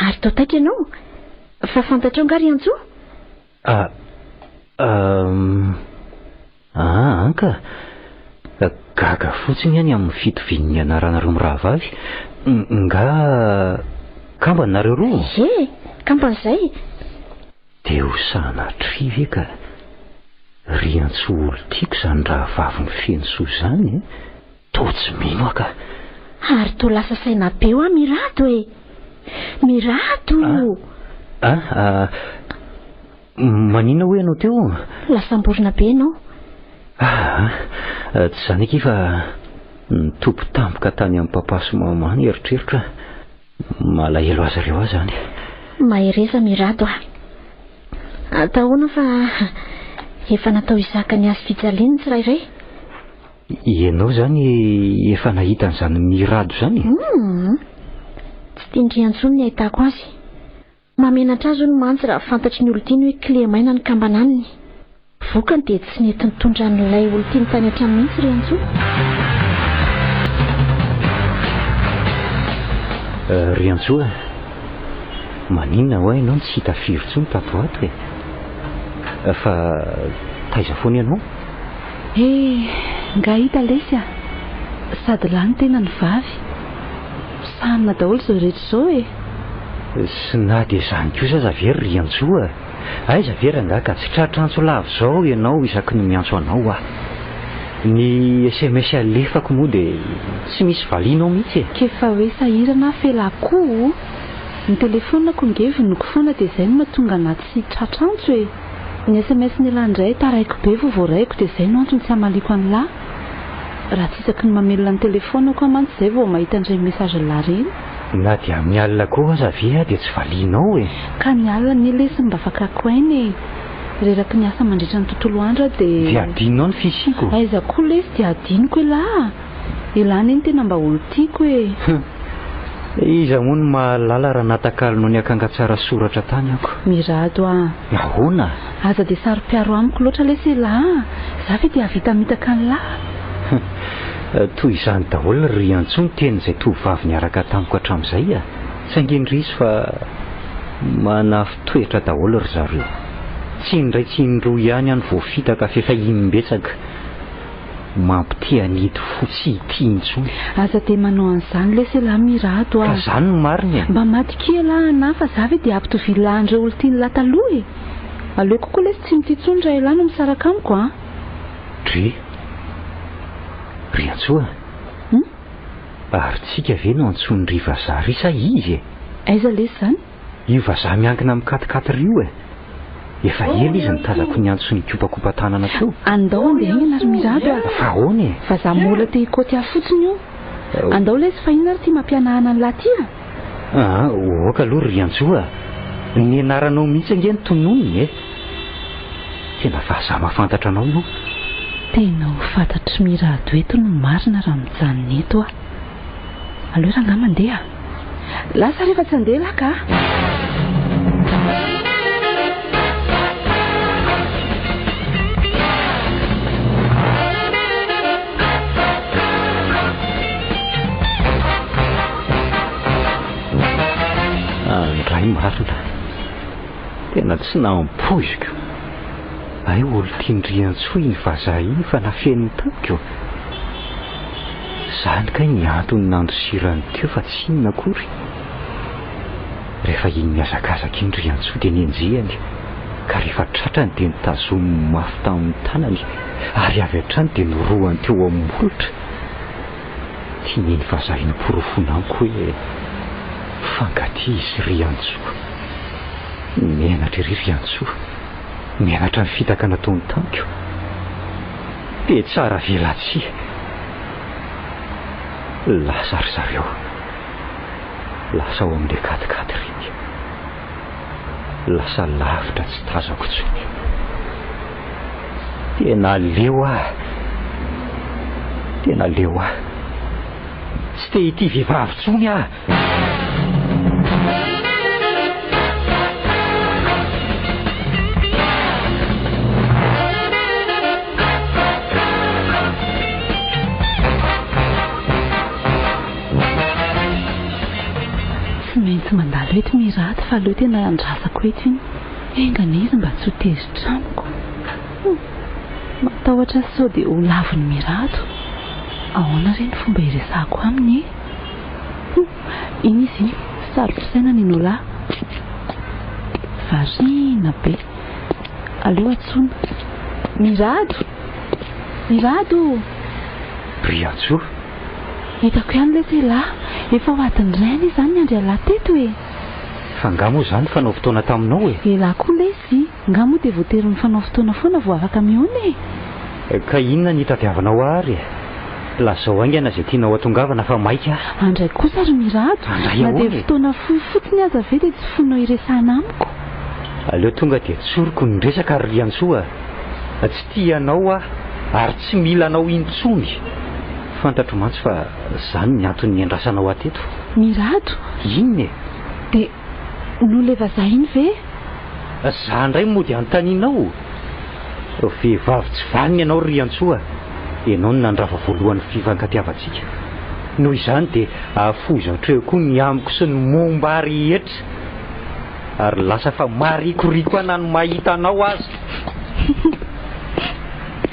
Ary tao taitra ianao? Fa fantatrao angaha Riantsoa? Ah, um, ah, anka. Gaga fotsiny aho ny amin'ny fitovian'ny anaranareo mirahavavy. Nga kambana nareo roa? Ie, kambana izay. Dia ho sanatria ve ka Riantsoa olon-tiako izany rahavavin'i Fenosoa izany e? Toa tsy mino aho ka. Ary toa lasa saina be hoa Mirado e! Mirado! Ah, ah, maninona hoy ianao teo? Lasa amborina be ianao. Ah, ah, tsy izany akia fa nitopy tampoka tany amin'ny papa sy maman ny eritreritro. Malahelo azy ireo aho izany. Mahereza Mirado a! Atahoana fa efa natao hizaka ny hazo fijaliany ny tsirairay. Ianao izany efa nahita an'izany Mirado izany e? Hum! Tsy tian-dry intsony ny ahitako azy. Mahamenatra azy hono mantsy raha fantatry ny olon-tiany hoe kilemaina ny kambana aminy. Vokany dia tsy nety nitondra an'ilay olon-tiany tany an-trano mihitsy ry Antsoa. Ry Antsoa, maninona hoa ianao no tsy hita firy intsony tato ho ato e? Fa taiza foana ianao? He, nga hita lesy a! Sady lahy ny tena no vavy. Sahanina daholo izao rehetra izao e! Sy na dia izany kosa aza ve ry Riantsoa a! Aiza ve rangahy ka tsy tratra antso lava izao ianao isaky ny miantso anao aho. Ny sms alefako moa dia tsy misy valianao mihitsy e! K'efa hoe sahirana aho f'elah koa o! Ny telephone-ko nge vonoko foana dia izay no mahatonga anah tsy tratra antso e! Ny sms n'elah indray taraiky be vao voaraiko dia izay no antony tsy hamaliako an'lah. Raha tsy isaky ny mamelona ny telephone-ko aho mantsy izay vao mahita an'ireny message-n'lah ireny. Na dia amin'ny alina koa aza ve aho dia tsy valianao e? Ka ny alina anie lesy mba fakako aina e! Reraky ny asa mandritra ny tontolo andro aho dia. Dia adinonao ny fisiako? Aiza koa lesy dia adinoko elah a! Elah anie no tena mba olon-tiako e! Hum! Iza moa no mahalala raha natakalonao ny akanga tsara soratra tany ako? Mirado a! Ahoana? Aza dia saro-piaro amiko loatra lesy elah a! Za ve dia hahavita hamitaka an'lah? Hum! Toy izany daholo ry Riantsoa ny tenin'izay tovovavy niaraka tamiko hatramin'izay a! Saingy indrisy fa manafin-toetra daholo ry zareo. Tsy indray tsy indroa ihany aho no voafitaka f'efa imbetsaka. Mampite anidy fo tsy hitia intsony. Aza dia manao an'izany lesy elah Mirado a! Ka zany no marina e! Mba matokia elah anah fa za ve dia hampitovian'lah an'ireo olon-tian'lah taloha e! Aleoko koa lesy tsy mitia intsony raha elah no misaraka amiko a! Dre. Riantsoa a! Hum? Ary tsika ve no antsoin'ry vazaha ry sa izy e? Aiza lesy izany? Io vazaha miankina amin'ny quat-quatre io e! Efa ela izy no tazako niantso nikopakopa-tanana teo. Andao andeha haingana ry Mirado a! Fa ahoana e? Vazaha mbola te hikaoty ahy fotsiny io. Andao lesy fa inona ary ity mampihanahana an'lah ity a? Aa, ok aloha ry Riantsoa a! Ny anaranao mihitsy ange no tononiny e! Tena vazaha mahafantatra anao ianao. Tena ho fantatr'i Mirado eto ny marina raha mijanona eto aho. Aleo rangahy mandeha. Lasa rehefa tsy handeha lahy ka. Andray marina. Tena tsy nampoiziko. Hay olon-tian-dRiantsoa iny vazaha iny fa nafeniny tamiko. Izany kay ny antony nandosirany teo fa tsy inona akory. Rehefa iny mihazakazaka iny Riantsoa dia nenjehiny ka rehefa tratrany dia notazominy mafy tamin'ny tanany ary avy hatrany dia norohany teo amin'ny molotra. Tian'iny vazaha iny porofoina amiko hoe mifankatia izy sy Riantsoa. Menatra ery Riantsoa. Menatra ny fitaka nataony tamiko. Dia tsara velatsihy. Lasa ry zareo. Lasa ao amin'ilay quat-quat ireny. Lasa lavitra tsy tazako intsony. Tena leo aho. Tena leo aho. Tsy te hitia vehivavy intsony aho. Tsy maintsy mandalo eto Miraty fa aleo tena andrasako eto iny. Enga anie izy mba tsy ho tezitra amiko. Hum, matahotra aho sao dia ho lavin'i Mirado. Ahoana re ny fomba hiresahako aminy e? Hum, iny izy iny, sarotra saina ny Nola. Variana be. Aleo antsoina. Mirado! Mirado! Briantsoa! Hitako ihany lesy elah, efa ho adiny iray anie izany niandry anlah teto e! Fa nga moa izany nifanao fotoana taminao e? Elah koa lesy, nga moa dia voatery mifanao fotoana foana vao afaka mihaona e? Ka inona ny hitadiavanao ahy ary e? Lazao haingana izay tianao hatongavana fa maika aho. Andray kosa ry Mirado, Andray na dia ahoana e? fotoana fohy fotsiny aza ve dia tsy foinao hiresahana amiko? Aleo tonga dia tsoriko ny resaka ry Riantsoa a! Tsy tia anao aho ary tsy mila anao intsony. Fantatro mantsy fa izany ny antony niandrasanao ahy teto. Mirado? Inona e? Dia noho ilay vazaha iny ve? Za indray mody anontanianao? Vehivavy tsy vanona ianao ry Riantsoa a! Ianao no nandrava voalohany ny fifankatiavantsika. Noho izany dia afoizo hatreo koa ny amiko sy ny momba ahy rehetra. Ary lasa fa marikoriko ahy na ny mahita anao aza.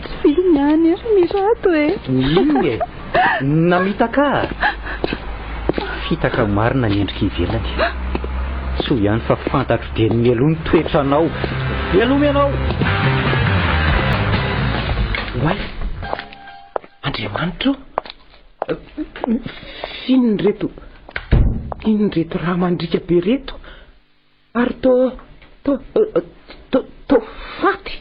Tsy fidiny ihany ry Mirato e! Inona e? Namitaka ahy? Fitaka marina ny endrika ivelany. Soa ihany fa fantatro dieny mialoha ny toetranao. Veloma ianao! Oay! Andriamanitra o! F'inona ireto, inona ireto rà mandriaka be ireto? Ary toa, toa, toa, toa faty,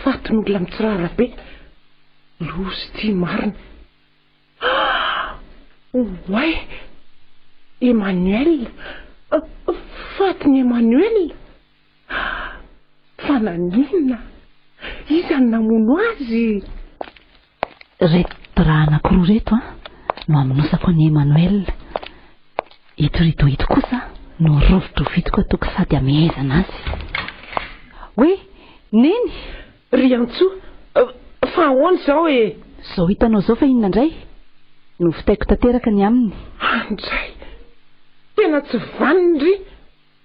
fatin'olona mitsirara be. Loza ity marina. Oay! Emmanuel! Fatin'i Emmanuel! Fa naninona? Iza no namono azy? Reto raha anankiroa reto an, no hamonosako an'i Emmanuel. Ito rideau ito kosa no rovidrovitiko ataoko sady hamehezana azy. Hoe, Neny! Riantsoa, fa ahoana izao e? Izao hitanao izao fa inona indray? Novitaiko tanteraka ny aminy. Andray! Tena tsy vanona ry!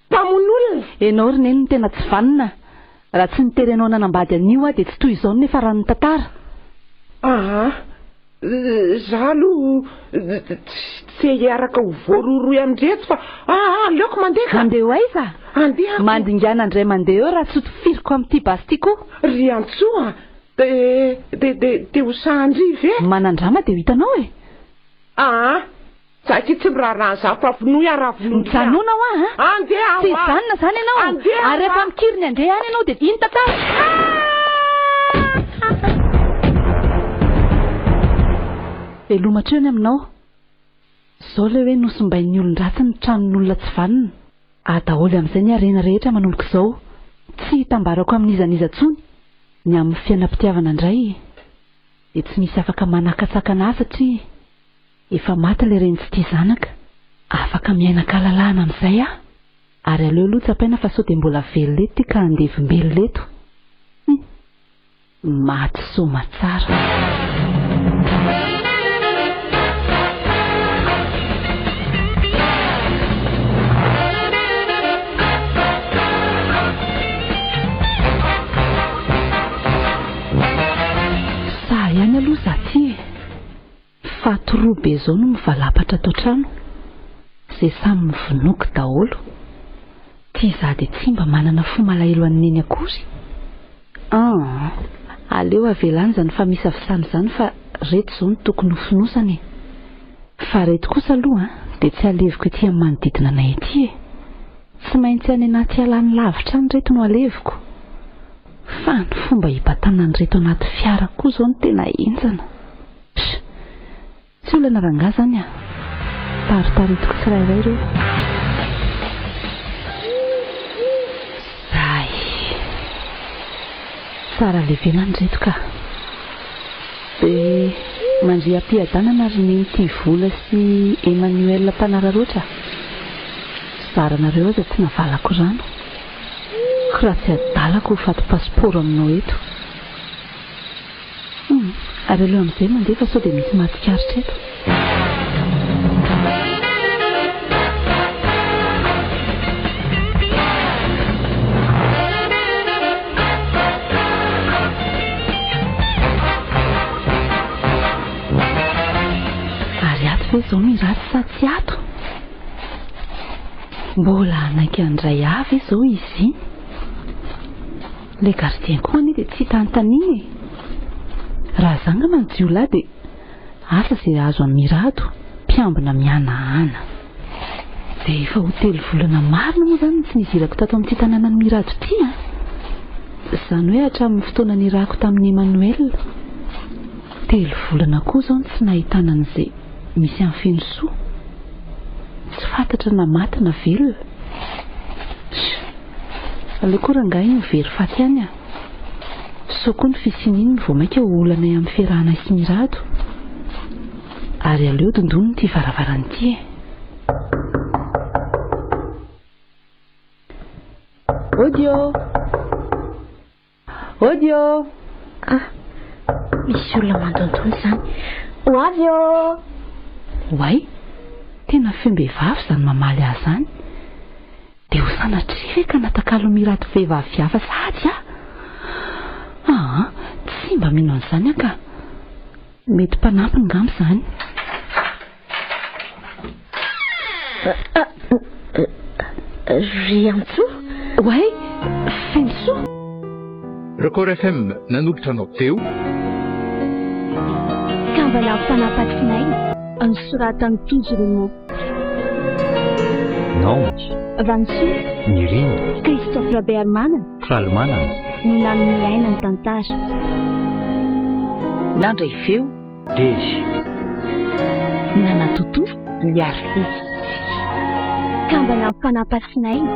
Mpamono olona! Enao ry Neny no tena tsy vanona. Raha tsy nitery anao nanambady an'io aho dia tsy toy izao no niafaran'ny tantara. Aa! Za aloha tsy te hiaraka ho voarohirohy amin-dry eto fa aa aleoko mandeha ka! Mandeha ho aiza? Andeha aho. Mandingana indray mandeha eo raha tsy ho tifiriko amin'ity basy ity koa. Riantsoa a! Dia dia dia dia ho sahan-dry ve? Manandrama dia ho hitanao e! Aa! Za akia tsy miraharaha an'izany fa vonoy aho raha vonoy aho. Mijanona hoa a! Andeha aho Tsy hijanona izany ianao. Andeha aho Ary rehefa mikiry ny handeha any ianao dia iny tantara. Veloma hatreo ny aminao. Izao ilay hoe nosimbain'ny olon-dratsy ny tranon'olona tsy vanona. Adaholy amin'izay ny harena rehetra manomboka izao. Tsy hitambarako amin'iza n'iza intsony. Ny amin'ny fiainam-pitiavana indray dia tsy misy afaka manakatsakana ahy satria efa maty ilay reny tsy tia zanaka. Afaka miaina an-kalalahana amin'izay aho. Ary aleo aloha tsapaina fa sao dia mbola velona eto ity ka handevim-belona eto. Hum. Maty soamatsara. Sahy ihany aloha za ty e. Faty roa be zao no mivalapatra ato an-trano, zay samy mivonoky daholo. Ty za dia tsy mba manana fo malahelo an'i Neny akory. An! Aleo avela any zany famisavisana izany fa reto zao no tokony ho fonosana e! Fa reto kosa aloha dia tsy aleviko ety amin'ny manodidina anay ety e! Tsy maintsy any anaty ala any lavitra any reto no aleviko. Fa ny fomba hibatana an'ireto anaty fiara koa izao no tena henjana. Pss! Tsy olana rangahy izany ah! Taritaritiko tsirairay ireo. Zay! Tsara levenana ireto ka! Dia mandria am-piadanana ry Neny tia vola sy Emmanuel mpanararaotra. Zaranareo aza tsy navalako rano. Raha tsy adalako ho faty pasipaoro aminao eto. Hum, ary aleo amin'izay mandeha fa sao dia misy mahatsikaritra eto. Ary ato ve izao Miraty sa tsy ato? Mbola hanaiky handray ahy ve izao izy iny? Ilay gardien koa anie dia tsy hita anontaniana e! Raha za angamba ny jiolahy dia asa izay azo an'i Mirado, mpiambina mihanahana. Dia efa ho telo volana marina moa izany no tsy nidirako tato amin'ity tanànan'i Mirado ity an! Izany hoe hatramin'ny fotoana nirahako tamin'i Emmanuel. Telo volana koa izao no tsy nahitana an'izay misy an'i Fenosoa. Tsy fantatra na maty na velona. Aleo koa rangahy iny very faty ihany a! Sao koa ny fisian'iny no vao mainka ho olanay amin'ny fiarahanay sy Mirado. Ary aleo dondonina ity varavarana ity e! Audio! Audio! Ah! Misy olona mandondona izany. Ho avy ô! Oay! Tena feom-behivavy izany mamaly ahy izany. Dia ho sanatria ve ka natakalo Mirado vehivavy hafa sahady aho? Aa, tsy mba mino an'izany aho ka. Mety mpanampiny ngamba izany. Ry Antsoa? Oay, Fenosoa? Record FM nanolotra anao teo. Kambana fanapatsinaina. Nosoratan'i Tojo Remo. Naomy. Vanisoa. Nirina. Christophe Rabearimanana. Falimanana. No nanome aina ny tantara. Nandray feo. Dezy. Nanatontosa. Liarfi. Kambana fanapatsinaina.